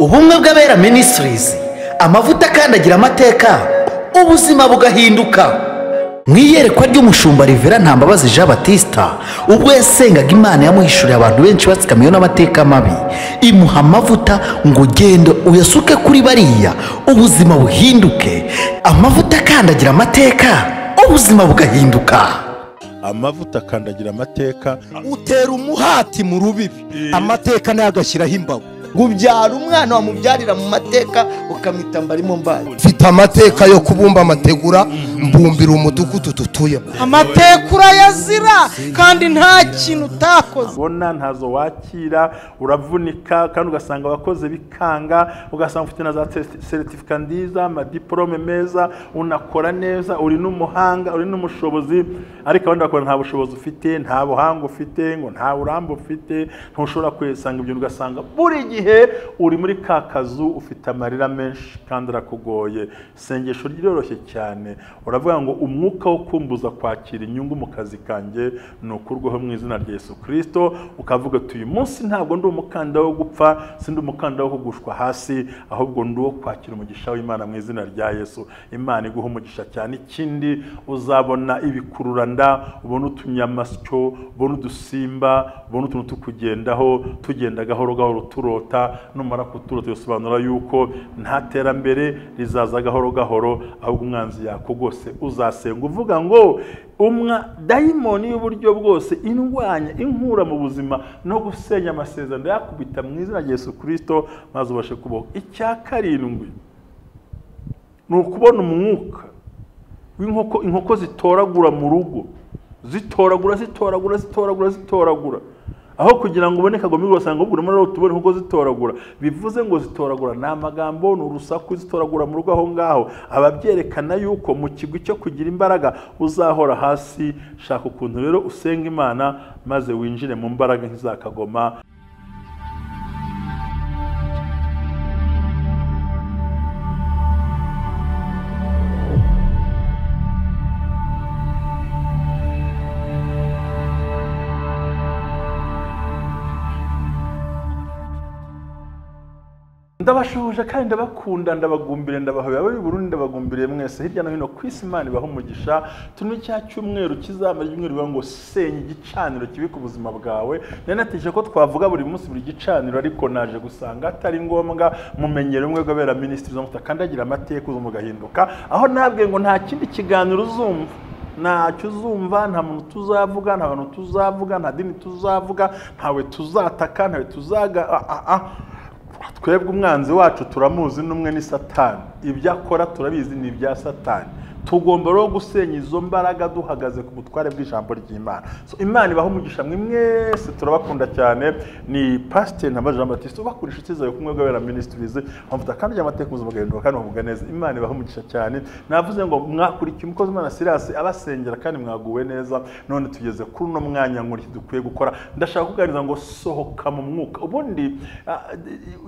Ubumwe bw'Abera Ministries, amavuta akandagira amateka, ubuzima bugahinduka. Mu iyerekwa ry'umushumba Rivera Ntambabazi Jean Baptista, ubwo yasengaga Imana yamuhishuriye abantu benshi batsikamiwe n'amateka mabi, imuha amavuta ngo genda uyasuke kuri bariya, ubuzima buhinduke. Amavuta akandagira amateka, ubuzima bugahinduka. Amavuta akandagira amateka, utera umuhati mu rubibi, amateka nayo agashyiraho imbago. Ubyara umwana wamubyarira mu mateka ukamwita mbarimo mbaye. Mfite amateka yo kubumba amategura, mbumbira umudugudu dutuyemo. Amateka urayazira kandi nta kintu utakoze. Ubona ntazo wakira, uravunika kandi ugasanga abakoze bikanga, ugasanga ufite na za certificate nziza, amadiplome meza, unakora neza, uri n'umuhanga, uri n'umushobozi, ariko abandi bakora nta bushobozi ufite, nta buhanga ufite, ngo nta burambe ufite, ntushobora kwesanga ibyo, ugasanga buri gihe uri muri ka kazu ufite amarira menshi kandi arakugoye. Isengesho ryoroshye cyane, uravuga ngo umwuka wo kumbuza kwakira inyungu mu kazi kanjye nukurweho mu izina rya Yesu Kristo. Ukavuga uti uyu munsi ntabwo ndi umukanda wo gupfa, sindi umukanda wo kugushwa hasi, ahubwo ndi uwo kwakira umugisha w'Imana mu izina rya Yesu. Imana iguha umugisha cyane. Ikindi uzabona ibikururanda, ubona utunyamasyo, ubona udusimba, ubona utuntu tukugendaho, tugenda gahoro gahoro turota. Numara kuturota bisobanura yuko nta terambere rizaza gahoro gahoro, ahubwo umwanzi yakogose. Uzasenga uvuga ngo umwa dayimoni y'uburyo bwose indwanya inkura mu buzima no gusenya amasezerano yakubita mu izina rya Yesu Kristo, maze ubashe kubaho. Icya karindwi ni ukubona umwuka w'inkoko, inkoko zitoragura mu rugo, zitoragura zitoragura zitoragura zitoragura, aho kugira ngo ubone kagome ugasanga ubwo urimo tubone kuko zitoragura. Bivuze ngo zitoragura ni amagambo, ni urusaku, zitoragura mu rugo aho ngaho. Ababyerekana yuko mu kigwi cyo kugira imbaraga uzahora hasi. Shaka ukuntu rero usenga Imana maze winjire mu mbaraga nk'izakagoma. Ndabashuhuje kandi ndabakunda, ndabagumbire, ndabahobe abari Burundi, ndabagumbiriye mwese hirya no hino ku isi. Imana ibahe umugisha. Turi cya cyumweru kizamara ibyumweru bivuga ngo senya igicaniro kibi ku buzima bwawe. Nari ko twavuga buri munsi buri gicaniro, ariko naje gusanga atari ngombwa. Mumenyere umwe gwabera Ministries mutakandagira amateka uzo mugahinduka, aho nabwiye ngo nta kindi kiganiro uzumva, ntacyo uzumva, nta muntu tuzavuga, nta bantu tuzavuga, nta dini tuzavuga, ntawe tuzataka, ntawe tuzaga. Twebwe umwanzi wacu turamuzi, n'umwe ni Satani. Ibyo akora turabizi ni ibya Satani. Tugomba rero gusenya izo mbaraga duhagaze ku butware bw'ijambo ry'Imana. So Imana ibahe umugisha mwe mwese, turabakunda cyane. Ni Pastor Ntambabazi Jean Baptiste ubakura inshuti zawe kumwe gwabera Ministries, amavuta kandi y'amateka ubuzima bwawe kandi bavuga neza. Imana ibahe umugisha cyane. Navuze ngo mwakurikiye umukozi Imana Silas abasengera kandi mwaguwe neza. None tugeze kuri uno mwanya ngo dukwiye gukora. Ndashaka kuganiriza ngo sohoka mu mwuka. Ubundi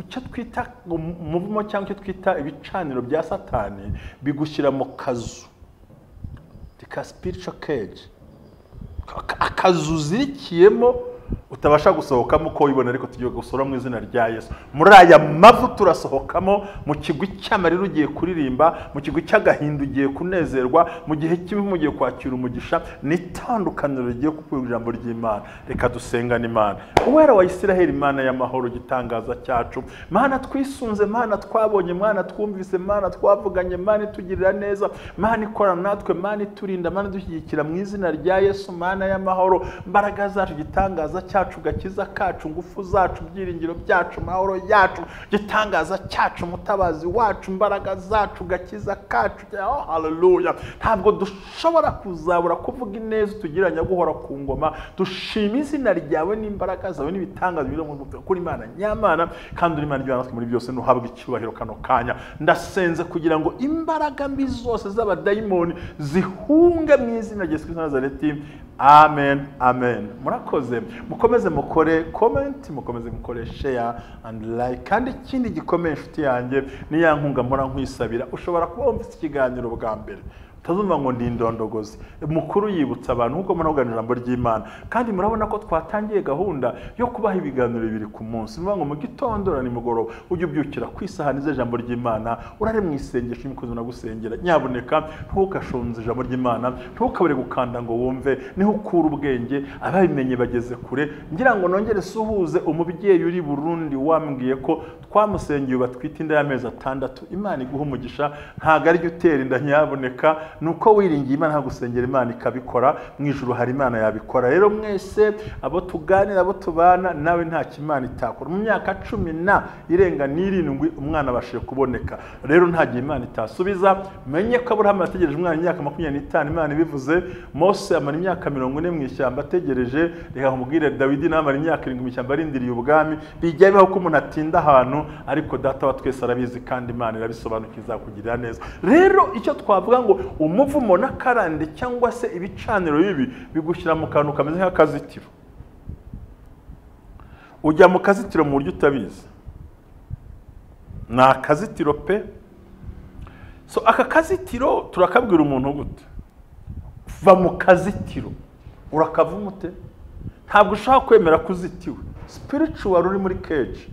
icyo twita umuvumo cyangwa icyo twita ibicaniro bya Satani bigushyira mu kazu, ka spiritual cage, akazu uzirikiyemo utabasha gusohokamo uko wibona, ariko tugiye gusohora mu izina rya Yesu. Muri aya mavuta urasohokamo. Mu kigwi cy'amarira ugiye kuririmba, mu kigwi cy'agahinda ugiye kunezerwa, mu gihe cy'imivumo ugiye kwakira umugisha. Ni itandukaniro rigiye kukubwira ijambo ry'Imana. Reka dusengane Imana. Uwera wa Isiraheli, Imana y'amahoro, gitangaza cyacu, Mana twisunze, Mana twabonye, Mana twumvise, Mana twavuganye, Mana itugirira neza, Mana ikorana natwe, Mana iturinda, Mana idushyigikira mu izina rya Yesu. Mana y'amahoro, mbaraga zacu, gitangaza cyacu, gakiza kacu, ngufu zacu, byiringiro byacu, mahoro yacu, gitangaza cyacu, mutabazi wacu, mbaraga zacu, gakiza kacu. Oh, haleluya. Ntabwo dushobora kuzabura kuvuga ineza tugiranya guhora ku ngoma. Dushima izina ryawe n'imbaraga zawe n'ibitangaza biri mu kuri Imana nyamana, kandi uri Imana ibana muri byose, nuhabwa icyubahiro kano kanya. Ndasenze kugira ngo imbaraga mbi zose z'abadayimoni zihunge mu izina rya Yesu Kristo Nazareti. Amen, amen. Murakoze, mukomeze mukore comment, mukomeze mukore share and like. Kandi ikindi gikomeye inshuti yanjye ni ya nkunga mpora nkwisabira. Ushobora kuba wumvise ikiganiro bwa mbere, Utazumva ngo ndi indondogozi. Mukuru yibutsa abantu nkuko murabona ijambo ry'Imana. Kandi murabona ko twatangiye gahunda yo kubaha ibiganiro bibiri ku munsi. Muvuga ngo mu gitondo na nimugoroba ujye ubyukira ku isahani z'ijambo ry'Imana, urare mu isengesho y'umukozi nagusengera. Nyaboneka ntukashonze ijambo ry'Imana, ntukabure gukanda ngo wumve, niho ukura ubwenge, ababimenye bageze kure. Ngira ngo nongere suhuze umubyeyi uri Burundi wambwiye ko twamusengeye batwite inda y'amezi 6. Imana iguha umugisha, ntago ari utera inda nyaboneka, nuko wiringiye Imana gusengera Imana ikabikora. Mu ijuru hari Imana yabikora. Rero mwese abo tuganira, abo tubana, nawe nta kimana itakora. Mu myaka 17 umwana abashije kuboneka. Rero nta gihe Imana itasubiza. Menye ko Aburahamu yategereje umwana imyaka 25, Imana ibivuze. Mose amara imyaka 40 mu ishyamba ategereje. Reka nkubwire, Dawidi nawe amara imyaka 7 mu ishyamba arindiriye ubwami. Bijya bibaho ko umuntu atinda ahantu, ariko data wa twese arabizi kandi Imana irabisobanukiza kugirira neza. Rero icyo twavuga ngo umuvumo n'akarande cyangwa se ibicaniro bibi bigushyira mu kantu kameze nk'akazitiro. Ujya mu kazitiro mu buryo utabizi. Ni akazitiro pe. So aka kazitiro turakabwira umuntu gute? Va mu kazitiro. Urakava umute? Ntabwo ushaka kwemera kuzitiwe. Spiritual uri muri cage.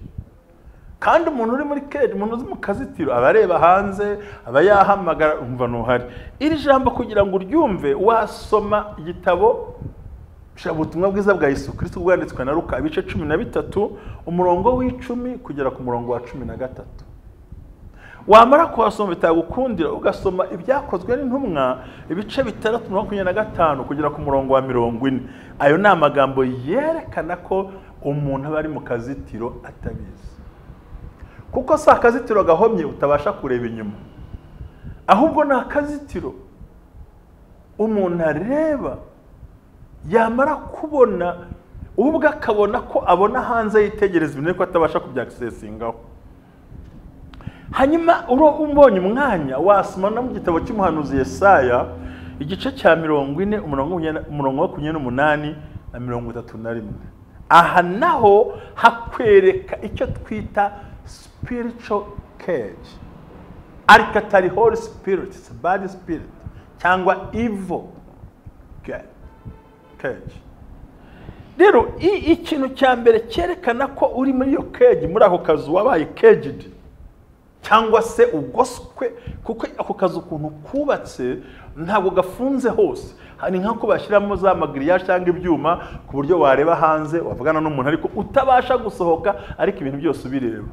Kandi umuntu uri muri cage, umuntu uzi mu kazitiro, aba areba hanze, aba yahamagara, umva ntuhari. Iri jambo kugira ngo uryumve, wasoma igitabo ubutumwa bwiza bwa Yesu Kristo bwanditswe na Luka ibice 13, umurongo w'10 kugera ku murongo wa 13. Wamara kuhasoma bitagukundira, ugasoma ibyakozwe n'intumwa ibice 6:25 kugera ku murongo wa 40. Ayo ni amagambo yerekana ko umuntu aba ari mu kazitiro atabizi. Kuko si akazitiro gahomye utabasha kureba inyuma, ahubwo ni akazitiro umuntu areba, yamara kubona ubwo akabona ko abona hanze, yitegereza ibintu ariko atabasha kubyakisesingaho. Hanyuma ubonye umwanya wasoma no mu gitabo cy'umuhanuzi Yesaya igice cya 40 umurongo wa 28 na 31. Aha naho hakwereka icyo twita spiritual cage, ariko atari Holy Spirit, it's a bad spirit cyangwa evil cage. Rero ikintu cya mbere cyerekana ko uri muri iyo cage, muri ako kazu wabaye caged cyangwa se ugoswe, kuko ako kazu ukuntu kubatse ntabwo gafunze hose. Hari nk'ako bashyiramo za magriyaje cyangwa ibyuma ku buryo wareba hanze wavugana n'umuntu ariko utabasha gusohoka, ariko ibintu byose ubireba.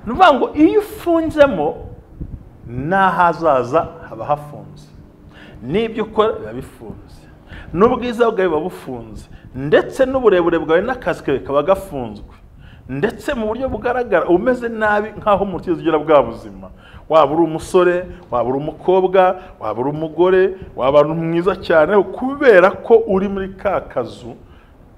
Nuvuga ngo iyo ufunzemo n'ahazaza haba hafunze, n'ibyo ukora biba bifunze, n'ubwiza bwawe buba bufunze, ndetse n'uburebure bwawe n'akazi kawe kaba gafunzwe, ndetse mu buryo bugaragara umeze nabi nk'aho umuntu ugira bwa buzima. Waba uri umusore, waba uri umukobwa, waba uri umugore, waba uri mwiza cyane, kubera ko uri muri ka kazu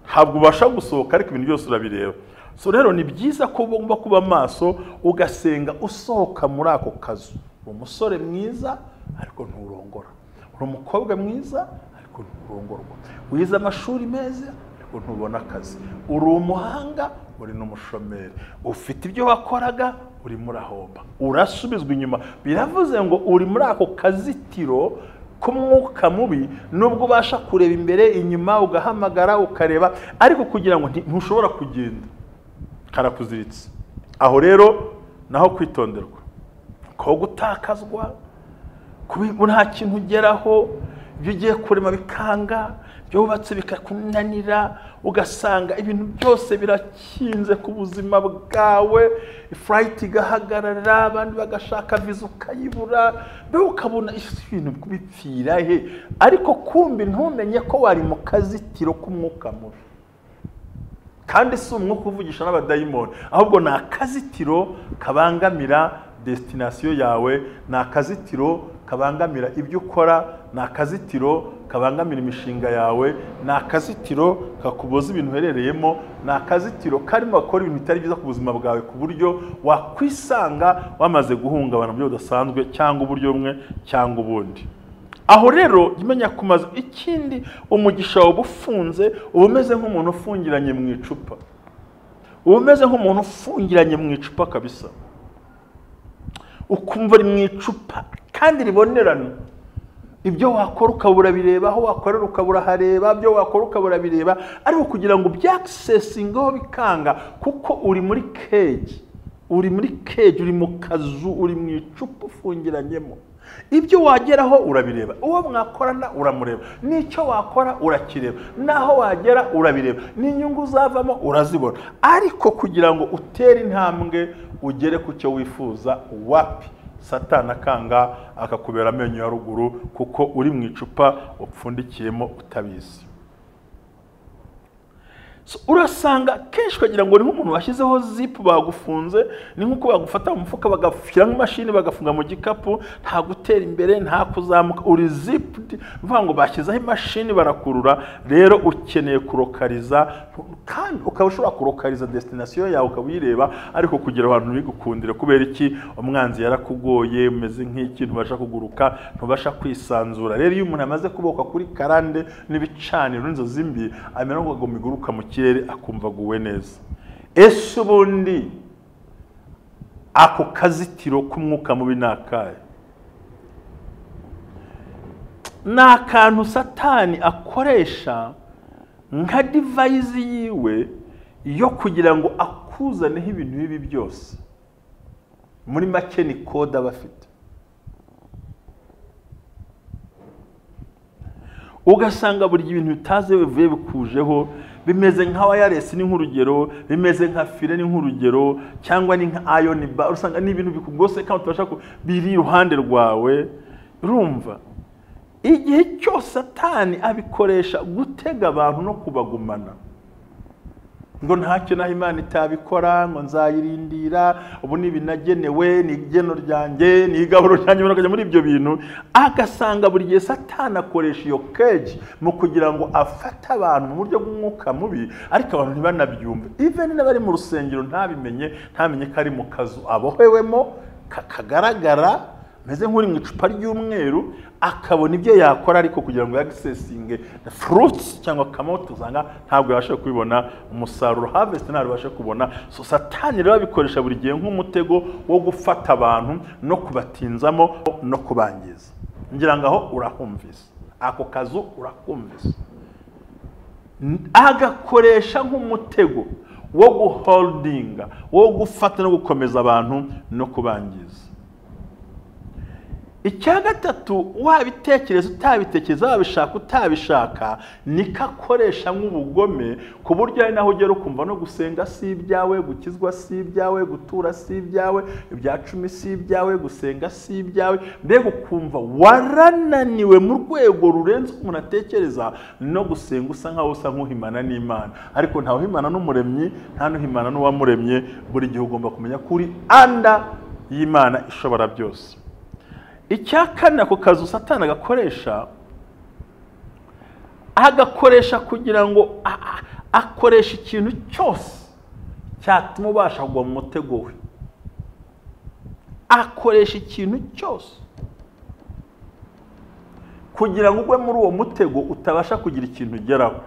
ntabwo ubasha gusohoka, ariko ibintu byose urabireba. So rero ni byiza ko ugomba kuba maso, ugasenga usohoka muri ako kazu. Uri umusore mwiza ariko nturongora, uri umukobwa mwiza ariko nturongorwa, wize amashuri meza ariko ntubona akazi, uri umuhanga uri n'umushomeri, ufite ibyo wakoraga urimo urahomba, urasubizwa inyuma. Biravuze ngo uri muri ako kazitiro k'umwuka mubi, nubwo ubasha kureba imbere inyuma ugahamagara ukareba, ariko kugira ngo ntushobora kugenda, karakuziritse. Aho rero naho kwitonderwa, ko gutakazwa, nta kintu ugeraho, ibyo ugiye kurema bikanga, ibyo wubatse bikakunanira, ugasanga ibintu byose birakinze ku buzima bwawe, flight igahagarara, abandi bagashaka visa ukayibura, mbega ukabona ibintu bipfira he, ariko kumbi ntumenye ko wari mu kazitiro k'umwuka mubi. Kandi si umwuka uvugisha n'abadayimoni, ahubwo ni akazitiro kabangamira destination yawe, ni akazitiro kabangamira ibyo ukora, ni akazitiro kabangamira imishinga yawe, ni akazitiro kakuboza ibintu uherereyemo, ni akazitiro karimo gakora ibintu bitari byiza ku buzima bwawe, ku buryo wakwisanga wamaze guhungabana mu buryo budasanzwe, cyangwa uburyo bumwe cyangwa ubundi. Aho rero jya kumaza ikindi, umugisha wawe ufunze, uba umeze nk'umuntu ufungiranye mu icupa, uba umeze nk'umuntu ufungiranye mu icupa kabisa, ukumva ari mu icupa kandi ribonerana. Ibyo wakora ukabura bireba, aho wakorera ukabura hareba, ibyo wakora ukabura bireba, ariko kugira ngo byaccessingeho bikanga, kuko uri muri cage, uri muri cage, uri mu kazu, uri mu icupa ufungiranyemo. Ibyo wageraho urabireba, uwo mwakorana uramureba, n'icyo wakora urakireba, n'aho wagera urabireba, n'inyungu uzavamo urazibona. Ariko kugira ngo utere intambwe ugere ku cyo wifuza, wapi, Satani akanga akakubera amenyo ya ruguru, kuko uri mu icupa upfundikiyemo utabizi. So, urasanga kenshi ukagira ngo ni nk'umuntu washyizeho zipu bagufunze, ni nk'uko bagufata mu mufuka bagashyira nk'imashini bagafunga mu gikapu, nta gutera imbere, nta kuzamuka, uri zipudi, bivuga ngo bashyizeho imashini barakurura. Rero ukeneye kurokariza, kandi ukaba ushobora kurokariza destination yawe ukaba uyireba, ariko kugira abantu bigukundire. Kubera iki? Umwanzi yarakugoye, umeze nk'iki, ntubasha kuguruka, ntubasha kwisanzura. Rero iyo umuntu amaze kubokwa kuri karande n'ibicaniro n'inzozi mbi, amera ngo agomba iguruka mu kirere akumva aguwe neza. Ese ubundi ako kazitiro k'umwuka mubi ni akahe? Ni akantu Satani akoresha nka device yiwe yo kugira ngo akuzaneho ibintu bibi byose. Muri make ni kode aba afite. Ugasanga buri ibintu bitaze bivuye bikujeho, bimeze nka wireless ni nk'urugero, bimeze nka file ni nk'urugero, cyangwa ni nka iron bar. Usanga ni ibintu bikugose kandi utabasha biri iruhande rwawe. Urumva igihe cyose Satani abikoresha gutega abantu no kubagumana, ngo ntacyo naho Imana itabikora, ngo nzayirindira, ubu ni ibinagenewe, ni igeno ryanjye, ni igaburo ryanjye, bakajya muri ibyo bintu. Agasanga buri gihe Satani akoresha iyo cage mu kugira ngo afate abantu mu buryo bw'umwuka mubi, ariko abantu ntibanabyumve. Even n'abari mu rusengero ntabimenye, ntamenye ko ari mu kazu abohewemo kagaragara, meze nk'uri mu icupa ry'umweru, akabona ibyo yakora, ariko kugira ngo yagisesinge the fruits cyangwa kamoto, usanga ntabwo yabasha kubibona umusaruro, harvest ntabwo yabasha kubona. So Satani rero abikoresha buri gihe nk'umutego wo gufata abantu no kubatinzamo no kubangiza. Ngira ngo aho urahumvise, ako kazu urakumvise, agakoresha nk'umutego wo guholdinga, wo gufata no gukomeza abantu no kubangiza. Icya gatatu, wabitekereza utabitekereza, wabishaka utabishaka, niko akoresha nk'ubugome, ku buryo ari naho ugera ukumva no gusenga si ibyawe, gukizwa si ibyawe, gutura si ibyawe, ibya cumi si ibyawe, gusenga si ibyawe, mbega ukumva warananiwe mu rwego rurenze umuntu atekereza. No gusenga usa nkaho usa nk'uhimana n'Imana, ariko ntawe uhimana n'umuremyi, nta n'uhimana n'uwamuremye. Buri gihe ugomba kumenya ko uri anda y'Imana ishobora byose. Icya kane, ako kazu Satani agakoresha, agakoresha kugira ngo akoresha ikintu cyose cyatuma ubasha kugwa mu mutego we. Akoresha ikintu cyose kugira ngo ugwe muri uwo mutego utabasha kugira ikintu ugeraho.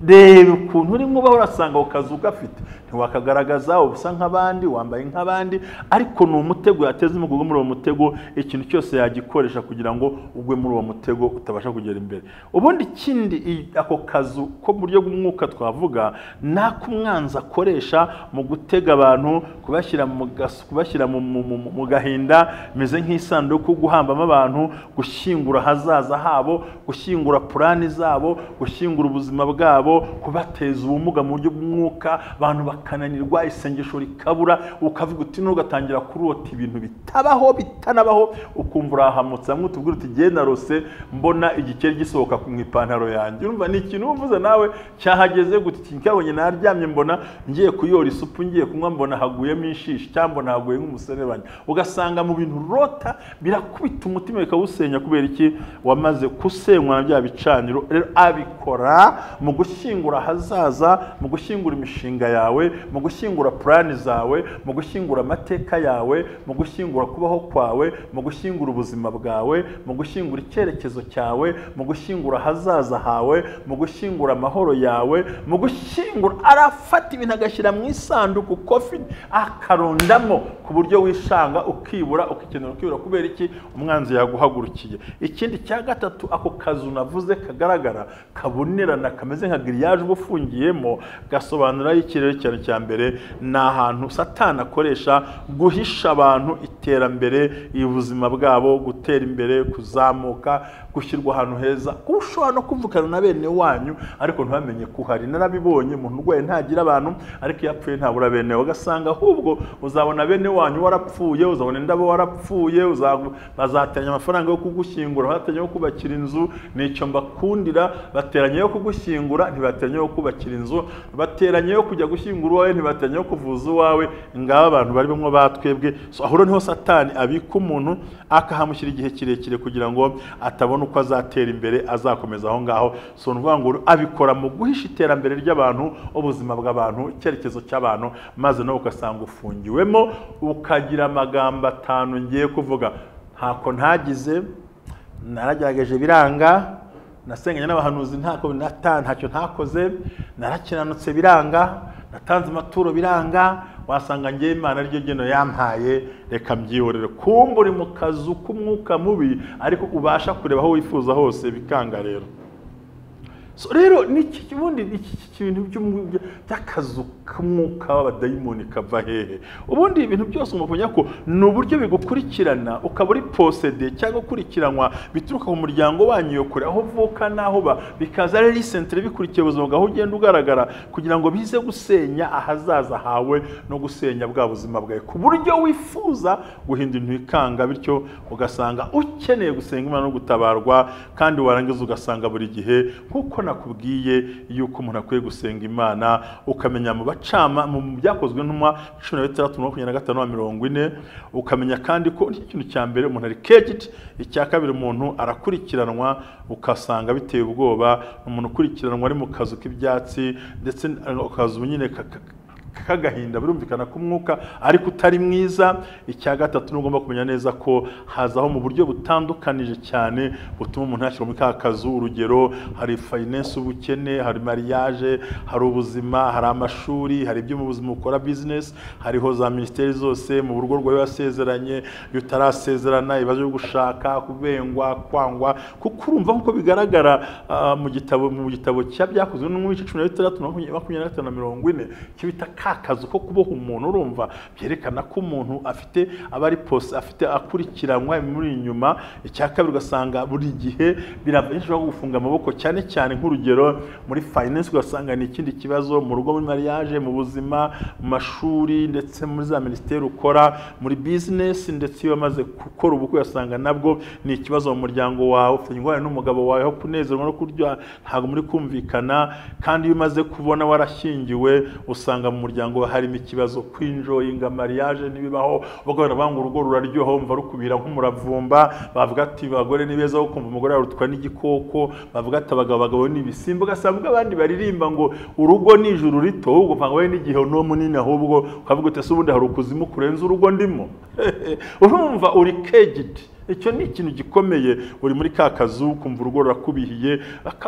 Reba ukuntu urimo ubaho, urasanga ako kazu gafite, ntiwakagaragaza, uba usa nk'abandi, wambaye nk'abandi, ariko ni umutego yateze mu kugwa muri uwo mutego. Ikintu cyose yagikoresha kugira ngo ugwe muri uwo mutego utabasha kugera imbere. Ubundi ikindi ako kazu ko mu buryo bw'umwuka twavuga ni ak'umwanzi akoresha mu gutega abantu, kubashyira mu gahinda, bimeze nk'isanduku, guhambamo abantu, gushyingura ahazaza habo, gushyingura purani zabo, gushyingura ubuzima bwabo, kubateza ubumuga mu buryo bw'umwuka, abantu bakananirwa, isengesho rikabura, ukavuga uti n'ugatangira kurota ibintu bitabaho bitanabaho, ukumva urahamutse, hamwe utubwira uti genda rose mbona igikeri gisohoka mu ipantaro yanjye. Urumva ni ikintu uvuze nawe cyahageze gute? Cyabonye naryamye mbona ngiye kuyora isupu, ngiye kunywa mbona haguyemo inshishi, cyangwa mbona haguye nk'umuserebanya. Ugasanga mu bintu rota birakubita umutima bikawusenya. Kubera iki? Wamaze kusenywa na bya bicaniro. Rero abikora mu gushyingura ahazaza, mu gushyingura imishinga yawe, mu gushyingura plani zawe, mu gushyingura amateka yawe, mu gushyingura kubaho kwawe, mu gushyingura ubuzima bwawe, mu gushyingura icyerekezo cyawe, mu gushyingura ahazaza hawe, mu gushyingura amahoro yawe, mu gushyingura. Arafata ibintu agashyira mu isanduku, coffin, akarondamo ku buryo wishanga ukibura, ukikenera ukibura. Kubera iki? Umwanzi yaguhagurukiye. Ikindi cya gatatu, ako kazu navuze kagaragara kabonerana kameze nka grillage uba ufungiyemo, gasobanura ikirere cyane. Cya mbere ni ahantu Satani akoresha guhisha abantu iterambere, ubuzima bwabo, gutera imbere, kuzamuka, gushyirwa ahantu heza. Ushobora no kuvukana na bene wanyu ariko ntibamenye ko uhari. Narabibonye, umuntu urwaye ntagira abantu, ariko iyo apfuye ntabura bene we. Ugasanga ahubwo uzabona bene wanyu warapfuye, uzabona indabo warapfuye, bazateranya amafaranga yo kugushyingura, bateranya yo kubakira inzu. Nicyo mbakundira, bateranya yo kugushyingura, ntibateranya yo kubakira inzu, bateranya yo kujya gushyingura uwawe, ntibateranya yo kuvuza uwawe. Ngaba abantu bari bamwe batwebwe. So aho niho Satani abika umuntu, akahamushyira igihe kirekire kugira ngo atabona uko azatera imbere, azakomeza aho ngaho. So nuvuga ngo abikora mu guhisha iterambere ry'abantu, ubuzima bw'abantu, icyerekezo cy'abantu, maze nawe ugasanga ufungiwemo, ukagira amagambo atanu ngiye kuvuga: ntako ntagize, naragerageje biranga, nasenganye n'abahanuzi ntako ntacyo ntakoze, narakiranutse biranga, natanze amaturo biranga, wasanga ngiye Imana ryo geno yampaye, reka mbyihorere. Kumva uri mu kazu k'umwuka mubi, ariko ubasha kureba aho wifuza hose bikanga. Rero so rero niki ubundi iki kintu by'akazu k'umwuka w'abadayimoni kava hehe? Ubundi ibintu byose umenya ko ni uburyo bigukurikirana, ukaba uri possédé cyangwa ukurikiranwa, bituruka mu muryango wanyu kure, aho uvuka n'aho uba, bikaza ari recently bikurikiye ubuzima bwawe, ugenda ugaragara, kugira ngo bize gusenya ahazaza hawe no gusenya bwa buzima bwawe, ku buryo wifuza guhindura ibintu bikanga. Bityo ugasanga ukeneye gusenga Imana no gutabarwa, kandi warangiza ugasanga buri gihe, nkuko nakubwiye yuko umuntu akwiye gusenga Imana, ukamenya mu bacama mu byakozwe ntumwa 16 25 40, ukamenya kandi ko ikintu cya mbere umuntu ari caged, icya kabiri umuntu arakurikiranwa, ukasanga biteye ubwoba. Umuntu ukurikiranwa ari mu kazu k'ibyatsi, ndetse akazu nyine kagahinda, birumvikana ko umwuka ariko utari mwiza. Icya gatatu, nugomba kumenya neza ko hazaho mu buryo butandukanije cyane butuma umuntu yashyirwa muri ka kazu. Urugero, hari finance, ubukene, hari mariage, hari ubuzima, hari amashuri, hari ibyo mu buzima ukora, business, hariho za ministeri zose, mu rugo rwawe wasezeranye, iyo utarasezerana, ibibazo byo gushaka, kubengwa, kwangwa. Kuko urumva nkuko bigaragara mu gitabo cya byakozwe no mu 16 25 na 40, kibita kazu ko kuboha umuntu. Urumva byerekana ko umuntu afite abari post afite akurikiranwa muri inyuma. Icya kabiri, ugasanga buri gihe birabashobora gufunga amaboko cyane cyane, nk'urugero muri finance, ugasanga ni ikindi kibazo mu rugo, muri mariage, mu buzima, mu mashuri, ndetse muri za ministeri ukora, muri business, ndetse iyo wamaze gukora ubukwe ugasanga nabwo ni ikibazo mu muryango wawe, ufite ingorane n'umugabo wawe, aho kunezerwa no kurya ntabwo muri kumvikana. Kandi iyo umaze kubona warashyingiwe, usanga mu muryango harimo ikibazo, kwinjoyinga mariage ntibibaho. Ubwo banga urugo ruraryoha, wumva rukubira nk'umuravumba. Bavuga ati abagore ni beza, kumva umugore arutwa n'igikoko. Bavuga ati abagabo ni ibisimba. Ugasanga abandi baririmba ngo urugo ni ijuru rito, ahubwo mvanga we n'igihe no munini, ahubwo ukavuga uti ese ubundi hari ukuzimu kurenza urugo ndimo? Urumva uri caged. Icyo ni ikintu gikomeye. Uri muri ka kazu, kumva urugo rurakubihiye,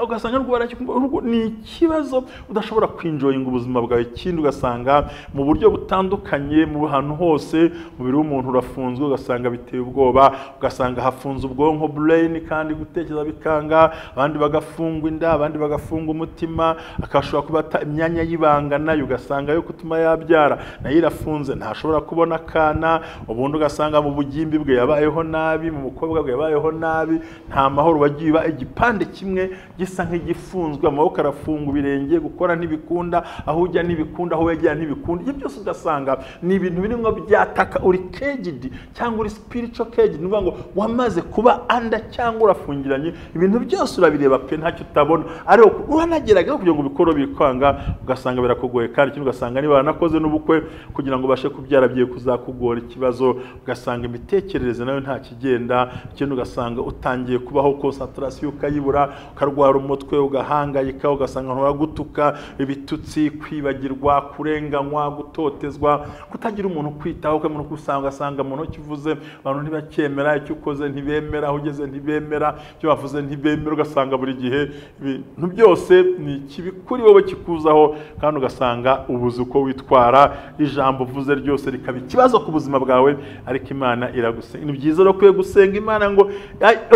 ugasanga urugo ni ikibazo, udashobora kwinjoyinga ubuzima bwawe. Ikindi, ugasanga mu buryo butandukanye, mu hantu hose umubiri w'umuntu urafunzwe, ugasanga biteye ubwoba. Ugasanga hafunze ubwonko, brain, kandi gutekereza bikanga, abandi bagafungwa inda, abandi bagafunga umutima, akashobora kubata imyanya y'ibanga nayo, ugasanga yo kutuma yabyara nayo irafunze, ntashobora kubona akana. Ubundi ugasanga mu bugimbi bwe yabayeho nabi, mu mukobwa bwe yabayeho nabi, nta mahoro, wagiye uba igipande kimwe gisa nk'igifunzwe, amaboko arafunga, ibirenge, gukora ntibikunda, aho ujya ntibikunda, aho wegera ntibikunda. Ibyo byose ugasanga ni ibintu birimo byataka. Uri caged cyangwa uri spiritual caged, ni ukuvuga ngo wamaze kuba under cyangwa urafungiranye. Ibintu byose urabireba pe, ntacyo utabona, ariko uranageraga kugira ngo ubikore bikanga, ugasanga birakugoye. Kandi ikindi, ugasanga niba wanakoze n'ubukwe, kugira ngo ubashe kubyara bigiye kuzakugora ikibazo. Ugasanga imitekerereze nayo nta kigenda. bitagenda. Ikindi ugasanga utangiye kubaho concentration ukayibura, ukarwara umutwe, ugahangayika, ugasanga nturagutuka, ibitutsi, kwibagirwa, kurenganywa, gutotezwa, kutagira umuntu kwitaho, umuntu usanga asanga umuntu kivuze abantu ntibakemera, icyo ukoze ntibemera, aho ugeze ntibemera, icyo bavuze ntibemera, ugasanga buri gihe ibintu byose ni kibi kuri wowe kikuzaho, kandi ugasanga ubuze uko witwara, ijambo uvuze ryose rikaba ikibazo ku buzima bwawe. Ariko Imana iragusenga. Ni byiza rero kwiye gusenga Imana ngo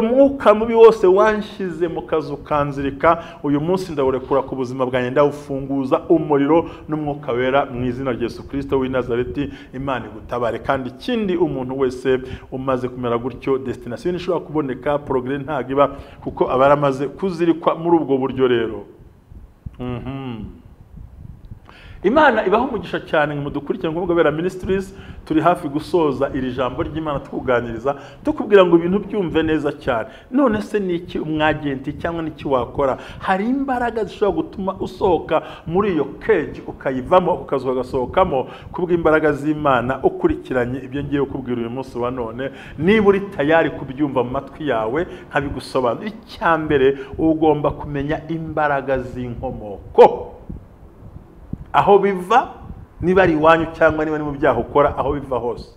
umwuka mubi wose wanshize mu kazu kanzirika, uyu munsi ndawurekura ku buzima bwanjye, ndawufunguza umuriro n'umwuka wera mu izina rya Yesu Kristo w'i Nazareti. Imana igutabare. Kandi ikindi, umuntu wese umaze kumera gutyo, destination ishobora kuboneka, progrès ntago iba, kuko aba yaramaze kuzirikwa muri ubwo buryo. Rero Imana ibaho umugisha cyane ngo mudukurikire ngo Bera Ministries. Turi hafi gusoza iri jambo ry'Imana tukuganiriza, tukubwira ngo ibintu byumve neza cyane. None se niki umwagenti cyangwa niki wakora? Hari imbaraga zishobora gutuma usohoka muri iyo cage, ukayivamo, ukazuka gasohokamo kubw'imbaraga z'Imana, ukurikiranye ibyo ngiye kukubwira uyu munsi wa none. Niba uri tayari kubyumva mu matwi yawe nkabigusobanura, icya mbere ugomba kumenya imbaraga z'inkomoko, aho biva, niba ari iwanyu cyangwa niba ni mu byaha ukora, aho biva hose,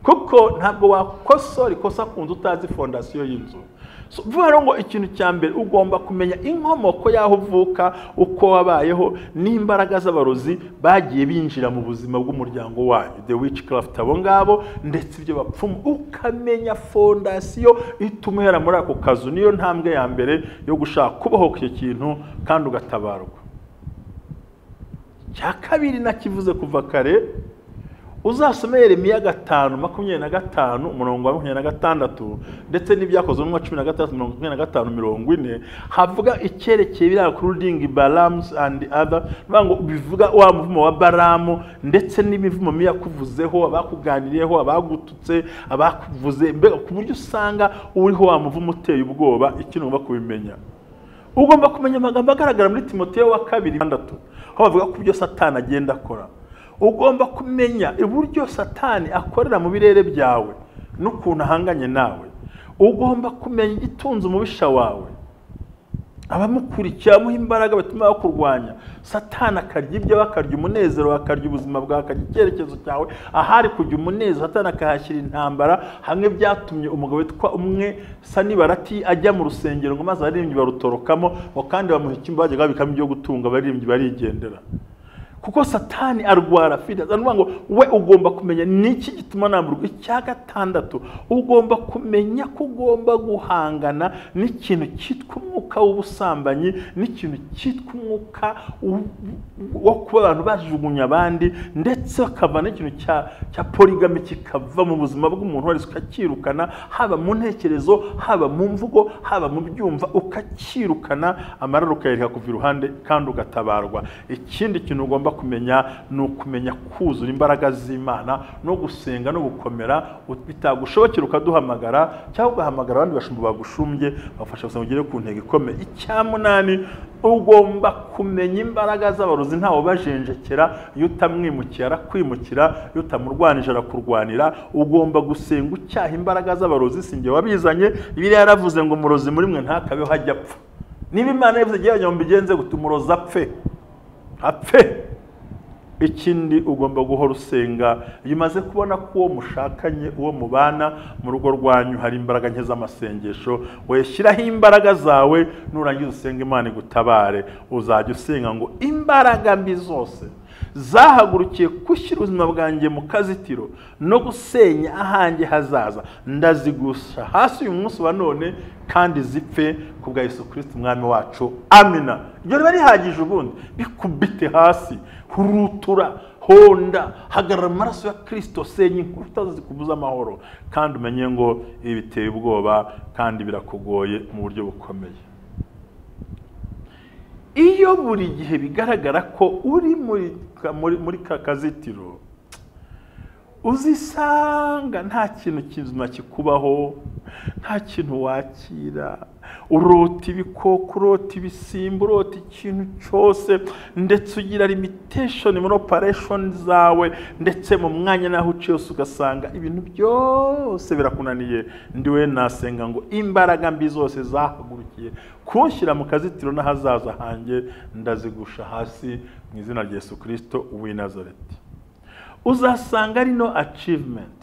kuko ntabwo wakosora ikosa ku nzu utazi fondasiyo y'inzu. Vuba rero ngo ikintu cya mbere ugomba kumenya inkomoko y'aho uvuka, uko wabayeho, n'imbaraga z'abarozi bagiye binjira mu buzima bw'umuryango wanyu, the witchcraft, abo ngabo, ndetse ibyo bapfumu, ukamenya fondasiyo ituma uhera muri ako kazu. Niyo ntambwe ya mbere yo gushaka kubaho icyo kintu kandi ugatabarwa. Cya kabiri nakivuze kuva kare, uzasome Yeremiya 5:25 umurongo wa 26, ndetse n'ibyakozwe mu 16:25-40, havuga icyerekeye biriya including Balaams and other, ngo bivuga wa muvumo wa Balamu ndetse n'imivumo mibi yakuvuzeho, abakuganiriyeho, abagututse, abakuvuze, mbega ku buryo usanga uriho wa muvumo uteye ubwoba. Ikintu ugomba kubimenya, ugomba kumenya amagambo agaragara muri Timoteyo wa 2:6, aho bavuga ko ibyo Satani agenda akora. Ugomba kumenya uburyo Satani akorera mu birere byawe n'ukuntu ahanganye nawe. Ugomba kumenya igitunze umubisha wawe, abamukurikiye, amuha imbaraga batuma bakurwanya. Satani akarya ibyo, akarya umunezero, akarya ubuzima bwawe, akarya icyerekezo cyawe. Ahari kujya umunezero, Satani akahashyira intambara. Hamwe byatumye umugabo witwa umwe Sanibarati ajya mu rusengero ngo maze abaririmbyi barutorokamo, ngo kandi bamuha icyumba bajyaga babikamo ibyo gutunga, abaririmbyi barigendera. Kuko Satani arwara fida. Ngo we ugomba kumenya niki gituma namburwa. Icya gatandatu, ugomba kumenya ko ugomba guhangana n'ikintu cyitwa umwuka w'ubusambanyi, n'ikintu cyitwa umwuka wo kuba abantu bajugunya abandi, ndetse bakava n'ikintu cya polygamy kikava mu buzima bw'umuntu wese, ukakirukana, haba mu ntekerezo, haba mu mvugo, haba mu byumva, ukakirukana, amararo ukayereka kuva iruhande kandi ugatabarwa. Ikindi kintu ugomba kumenya ni ukumenya kuzura imbaraga z'Imana no gusenga no gukomera. Bitagushobokera ukaduhamagara cyangwa ugahamagara abandi bashumba bagushumbye, bafasha gusenga ugere ku ntego ikomeye. Icya munani, ugomba kumenya imbaraga z'abarozi, ntawe bajenjekera. Iyo utamwimukiye arakwimukira, iyo utamurwanije arakurwanira. Ugomba gusenga ucyaha imbaraga z'abarozi. Sinjye wabizanye, Bibiliya yaravuze ngo umurozi muri mwe ntakabeho hajya apfa. Niba Imana yavuze igihe mbigenze gute, umurozi apfe apfe. Ikindi ugomba guhora usenga. Iyo umaze kubona ko uwo mushakanye, uwo mubana mu rugo rwanyu hari imbaraga nke z'amasengesho, weshyiraho imbaraga zawe, nurangiza usenga Imana igutabare. Uzajya usenga ngo imbaraga mbi zose zahagurukiye gushyira ubuzima bwanjye mu kazitiro no gusenya ahanjye hazaza, ndazigusha hasi uyu munsi wa none kandi zipfe ku bwa Yesu Kristo umwami wacu, amina. Ibyo riba rihagije. Ubundi bikubite hasi, hurutura, honda, hagarara amaraso ya Kristo, senya inkuta zikubuza amahoro, kandi umenye ngo ibi biteye ubwoba kandi birakugoye mu buryo bukomeye. Iyo buri gihe bigaragara ko uri muri ka kazitiro, uzisanga nta kintu kizima kikubaho, nta kintu wakira, Urota ibikoko, urota ibisimba, urota ikintu cyose, ndetse ugira limitation muri operation zawe, ndetse mu mwanya naho uciye yose ugasanga ibintu byose birakunaniye. Ndiwe nasenga ngo imbaraga mbi zose zahagurukiye kunshyira mu kazitiro n'ahazaza hanjye ndazigusha hasi mu izina rya Yesu Kristo w'i Nazareti. Uzasanga ari no achievement,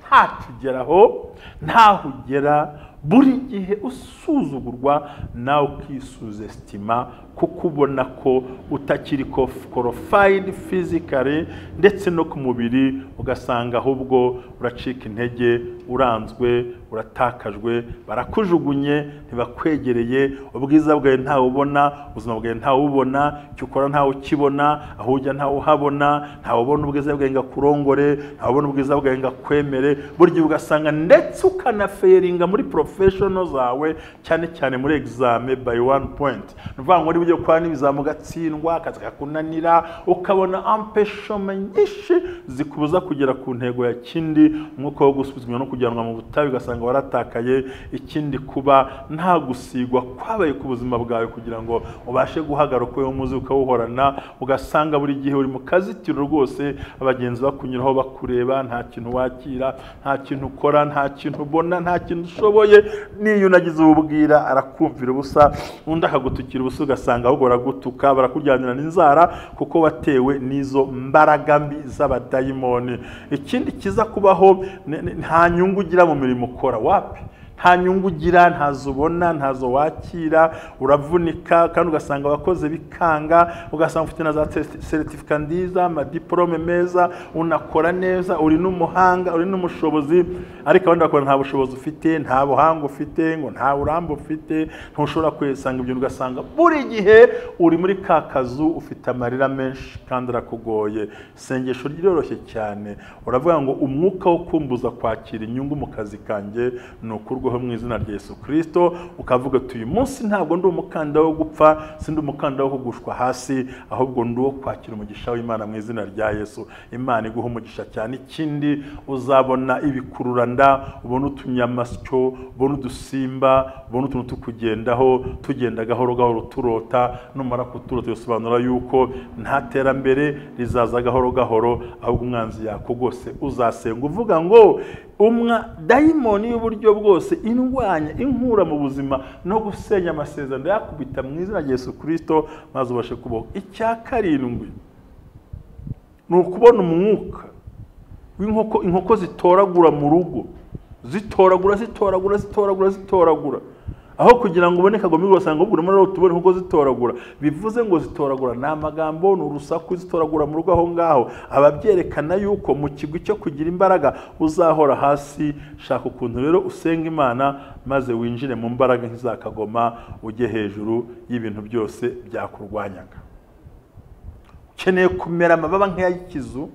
ntakugeraho, ntaho ugera, buri gihe usuzugurwa nawe ukisuzestima, kuko ubona ko utakiri qualified physically ndetse no ku mubiri, ugasanga ahubwo uracika intege, uranzwe, uratakajwe, barakujugunye, ntibakwegereye, ubwiza bwawe ntawe ubona, ubuzima bwawe ntawe ubona, icyo ukora ntawe ukibona, aho ujya ntawe uhabona, ntawe ubona ubwiza bwawe ngo akurongore, ntawe ubona ubwiza bwawe ngo akwemere. Buri gihe ugasanga ndetse ukanaferinga muri professional zawe, cyane cyane muri exam by 1 point. Ni ukuvuga ngo niba ugiye gukora n'ibizami ugatsindwa, akazi kakunanira, ukabona empêchement nyinshi zikubuza kugera ku ntego ya kindi, umwuka wo gusubizwa no kujyanwa mu butayu, ugasanga waratakaye. Ikindi, kuba nta gusigwa kwabaye ku buzima bwawe kugira ngo ubashe guhagarara uwo muzi ukawuhorana, ugasanga buri gihe uri mu kazitiro rwose, abagenzi bakunyuraho bakureba, nta kintu wakira, nta kintu ukora, nta kintu ubona, nta kintu ushoboye. N'iyo unagize ububwira arakumvira ubusa, undi akagutukira ubusa, ugasanga ahubwo baragutuka, barakujyanira n'inzara, kuko watewe n'izo mbaraga mbi z'abadayimoni. Ikindi kiza kubaho, nta nyungu ugira mu mirimo ukora, wapi, nta nyungu ugira, ntazo ubona, ntazo wakira, uravunika, kandi ugasanga abakoze bikanga, ugasanga ufite na za certificat nziza, amadiplome meza, unakora neza, uri n'umuhanga, uri n'umushobozi, ariko abandi bakora nta bushobozi ufite, nta buhanga ufite, ngo nta burambe ufite, ntushobora kwesanga ibyo. Ugasanga buri gihe uri muri ka kazu, ufite amarira menshi kandi arakugoye. Isengesho ryoroshye cyane, uravuga ngo umwuka wo kumbuza kwakira inyungu mu kazi kanjye ni ukurwaho mu izina rya Yesu Kristo. Ukavuga uti uyu munsi ntabwo ndi umukanda wo gupfa, sindi umukanda wo kugushwa hasi, ahubwo ndi uwo kwakira umugisha w'Imana mu izina rya Yesu. Imana iguha umugisha cyane. Ikindi, uzabona ibikururanda, ubona utunyamasyo, ubona udusimba, ubona utuntu tukugendaho, tugenda gahoro gahoro turota. Numara kuturota bisobanura yuko nta terambere rizaza gahoro gahoro, ahubwo umwanzi yakugose. Uzasenga uvuga ngo umwa dayimoni y'uburyo bwose indwanya, inkura mu buzima no gusenya amasezerano, yakubita mu izina rya Yesu Kristo, maze ubashe kubaho. Icya karindwi ni ukubona umwuka w'inkoko, inkoko zitoragura mu rugo, zitoragura zitoragura zitoragura zitoragura, aho kugira ngo ubone kagome ugasanga ubwo urimo urabona inkoko zitoragura. Bivuze ngo zitoragura ni amagambo, ni urusaku, zitoragura mu rugo aho ngaho, ababyerekana yuko mu kigwi cyo kugira imbaraga uzahora hasi. Shaka ukuntu rero usenga Imana maze winjire mu mbaraga nk'izakagoma, ujye hejuru y'ibintu byose byakurwanyaga. Ukeneye kumera amababa nk'ay'ikizu,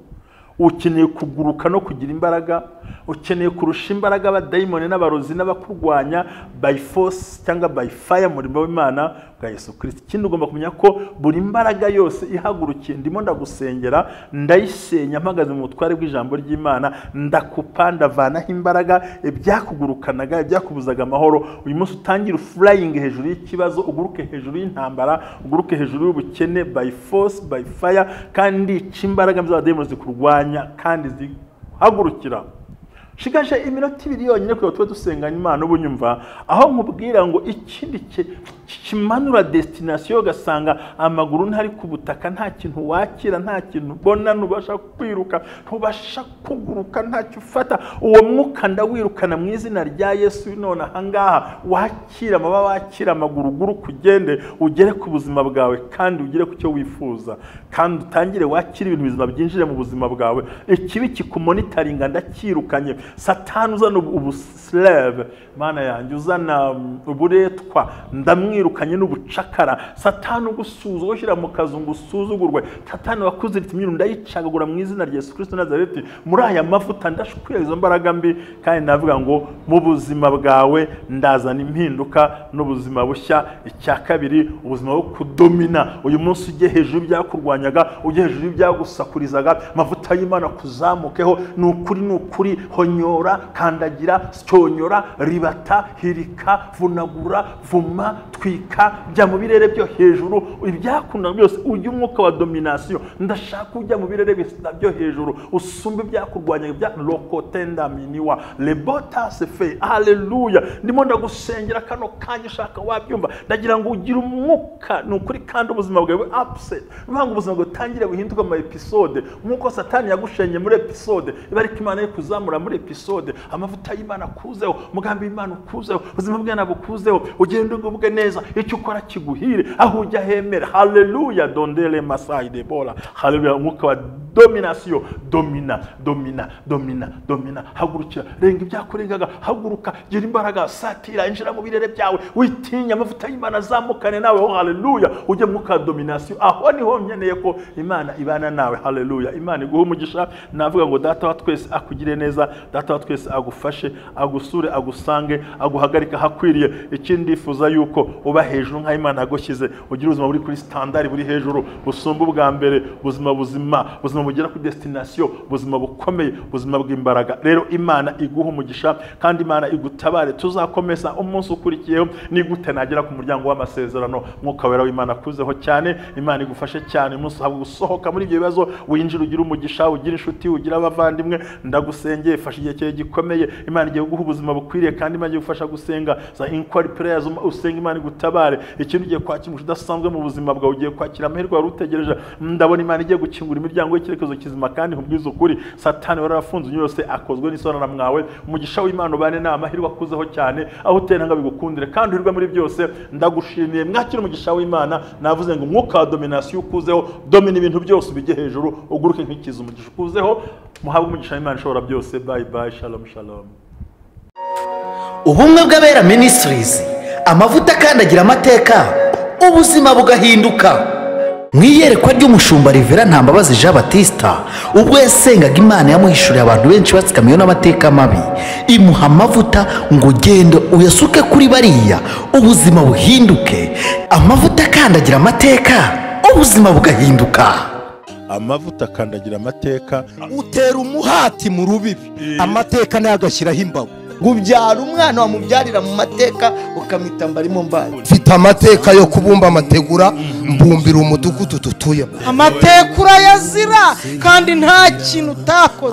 ukeneye kuguruka no kugira imbaraga, ukeneye kurusha imbaraga abadayimoni n'abarozi n'abakurwanya by force cyangwa by fire mu murimo w'Imana bwa Yesu Kristo. Ikindi, ugomba kumenya ko buri mbaraga yose ihagurukiye, ndimo ndagusengera, ndayisenya mpagaze mu butware bw'ijambo ry'Imana, ndakupa, ndavanaho imbaraga ibyakugurukanaga, ibyakubuzaga amahoro. Uyu munsi utangire flying hejuru y'ikibazo, uguruke hejuru y'intambara, uguruke hejuru y'ubukene by force, by fire, kandi ica imbaraga z'abadayimoni zikurwanya kandi zihagurukira. Shigaje iminota ibiri yonyine kugira tube dusenganya Imana. Ubu nyumva aho nkubwira ngo ikindi kimanura destination, ugasanga amaguru ntari ku butaka, nta kintu wakira, nta kintu ubona, ntubasha kwiruka, ntubasha kuguruka, ntacyo ufata. Uwo mwuka ndawirukana mu izina rya Yesu. None ahangaha wakira amababa, wakira amaguru, uguruke, ugende ugere ku buzima bwawe kandi ugere ku cyo wifuza, kandi utangire wakire ibintu bizima byinjire mu buzima bwawe. Ikibi kikumonitaringa ndakirukanye. Satani uzana ubuslave, Mana yanjye, uzana uburetwa, ndamwirukanye n'ubucakara. Satani ugusuzugura, ushyira mu kazu ngo usuzugurwe, Satani wakuziritse imyuru, ndayicagagura mu izina rya Yesu Kristo Nazareti. Muri aya mavuta ndashwira izo mbaraga mbi, kandi ndavuga ngo mu buzima bwawe ndazana impinduka n'ubuzima bushya. Icya kabiri, ubuzima bwo kudomina. Uyu munsi ujye hejuru y'ibyakurwanyaga, ujye hejuru y'ibyagusakurizaga, amavuta y'Imana kuzamukeho. Ni ukuri, ni ukuri, Nyonyora, kandagira, syonyora, ribata, hirika, vunagura, vuma, twika, jya mu birere byo hejuru, ibyakunda byose ujye umwuka wa domination. Ndashaka ujya mu birere byo hejuru, usumbe ibyakurwanya bya lokotenda miniwa lebota sefe. Haleluya. Ndimo ndagusengera kano kanya, ushaka wabyumva, ndagira ngo ugire umwuka ni ukuri, kandi ubuzima bwawe upset, ubanga ubuzima bwawe utangire guhinduka mu episode nkuko Satani yagushenye muri episode, ibarika Imana kuzamura muri episode, amavuta y'Imana kuzeho, umugambi w'Imana ukuzeho, ubuzima bwawe bukuzeho, ugende ugubwe neza, icyo ukora kiguhire, aho ujya hemera. Haleluya. Dondele masai debola. Haleluya. Umwuka wa domination, domina, domina, domina, domina. Hagurukira, renga ibyakurengaga, haguruka, gira imbaraga, satira, injira mu birere byawe, witinya, amavuta y'Imana azamukane nawe. Oh haleluya. Ujye mu mwuka wa domination, aho niho nkeneye ko Imana ibana nawe. Haleluya. Imana iguhe umugisha. Navuga ngo data wa twese akugire neza, data wa twese agufashe, agusure, agusange, aguhagarika hakwiriye. Ikindi ndifuza yuko uba hejuru nka Imana yagushyize, ugira ubuzima buri kuri standard, buri hejuru, busumba ubwa mbere, ubuzima buzima, ubuzima bugera kuri destination, ubuzima bukomeye, ubuzima bw'imbaraga. Rero Imana iguhe umugisha kandi Imana igutabare. Tuzakomeza umunsi ukurikiyeho ni gute nagera ku muryango w'amasezerano. Mwuka wera w'Imana akuzeho cyane, Imana igufashe cyane, umunsi uhabwe gusohoka muri ibyo bibazo, winjira ugira umugisha, ugira inshuti, ugira abavandimwe. Ndagusengeye, fasha igihe cyawe gikomeye, Imana igiye kuguha ubuzima bukwiriye, kandi Imana igiye gufasha gusenga za inquiry prayers, usenga Imana igutabare. Ikindi ugiye kwakira umugisha udasanzwe mu buzima bwawe, ugiye kwakira amahirwe wari utegereje. Ndabona Imana igiye gukingura imiryango y'icyerekezo kizima, kandi nkubwiza ukuri, Satani warafunze yose akozwe n'isonana mwawe. Umugisha w'Imana ubane nawe, amahirwe akuzeho cyane, aho utera ngo bigukundire kandi uhirwe muri byose. Ndagushimiye, mwakira umugisha w'Imana. Navuze ngo umwuka wa domination ukuzeho, domina ibintu byose ubijye hejuru, uguruke nk'ikizu. Umugisha ukuzeho, muhabwe umugisha w'Imana ishobora byose. Bye bye, shalom shalom. Ubumwe bw'Abera Ministries, amavuta akandagira amateka, ubuzima bugahinduka. Mu iyerekwa ry'umushumba Rivera Ntambabazi Jean Baptista, ubwo yasengaga Imana yamuhishuriye abantu benshi batsikamiwe n'amateka mabi, imuha amavuta ngo ugende uyasuke kuri bariya, ubuzima buhinduke. Amavuta akandagira amateka, ubuzima bugahinduka. Amavuta akandagira amateka, utera umuhati mu rubibi, amateka nayo agashyiraho imbago. Ubyara umwana wamubyarira mu mateka, ukamwita Mbarimo Mbaye. Mfite amateka yo kubumba amategura, mbumbira umudugudu dutuyemo. Amateka urayazira kandi nta kintu utakoze.